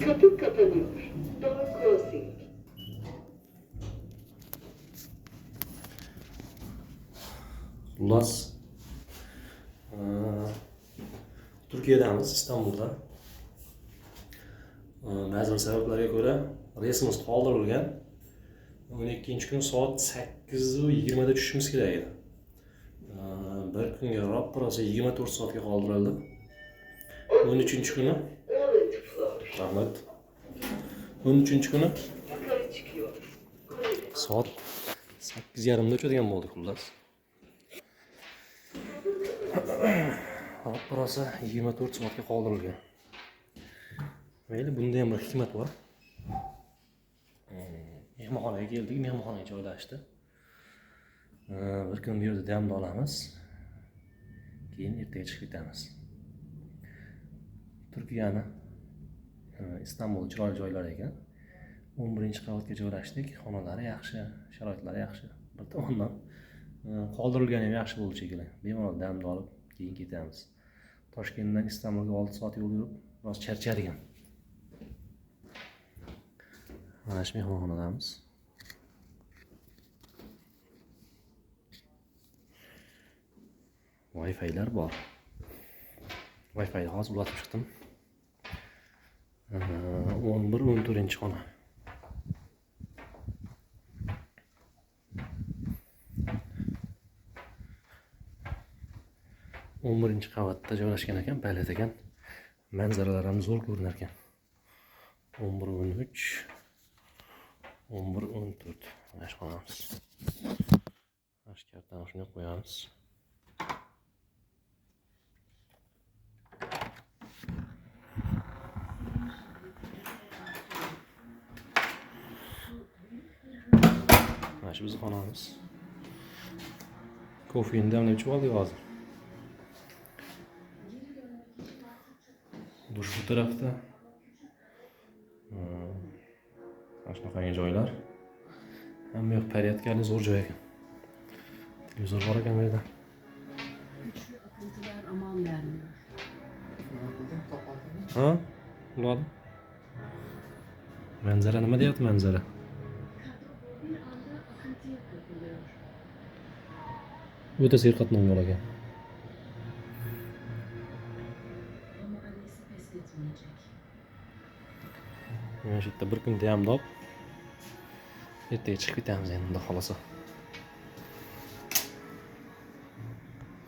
Kapı kapanıyor. Door closing. Xullas, Turkiyadamiz, Istanbulda. Ba'zi bir sabablarga ko'ra reysimiz qoldirilgan. 12-kuni soat 8:20 da tushishimiz kerak edi. Bir kunga roppa-rosa 24 soatga qoldirildi. 13-kuni 10. floor. Rahmat. 13-kuni Yukarı çıkıyor. Koridor. soat 8:30 da uchadigan bo'ldik xullas. Roppa-rosa 24 soatga qoldirilgan. Mayli, bunda ham bir hikmat bor. Mehmonxonaga keldik, mehmonxonaga joylashdi. Bir kun bu yerda damni olamiz. Keyin ertaga chiqib ketamiz. Turkiyani Istanbul chiroyli joylari ekan. 11-qavatga joylashdik. Xonalari yaxshi, sharoitlari yaxshi. Bir tomondan qoldirilgani ham yaxshi bo'ldi shekilli. Bemalol damni olib keyin ketamiz. Toshkentdan Istanbulga 6 soat yo'l yurib, biroz charchadik. Mana shu mehmonxonadamiz. Wi-Fi'lar bor. Wi-Fi'ni hozir ulatib chiqdim. 11, 14 xona. 11-qavatda joylashgan ekan, baland ekan. Manzaralar ham zo'r ko'rinar ekan. 11, 13, 11, 14. Mana shu xonamiz. Mana shu kartani shunday qo'yamiz. Mana shu bizning xonamiz. Kofeni damlab ichib oldik hozir. Dush bu tarafda. Mana shunaqangi joylar. Hamma yoq porядкali zo'r joy ekan. Televizor bor ekan bu yerda. Güçlü akıntılar aman vermiyor. Ha? Bo'ladi. Manzara nima deyapti manzara? Kadro bir anda akıntıya kapılıyor. O'ta serqatnov yo'l ekan. Ama annesi pes etmeyecek. Mana shu yerda bir kun damni olib, ertaga chiqib ketamiz endi, xudo xolasa.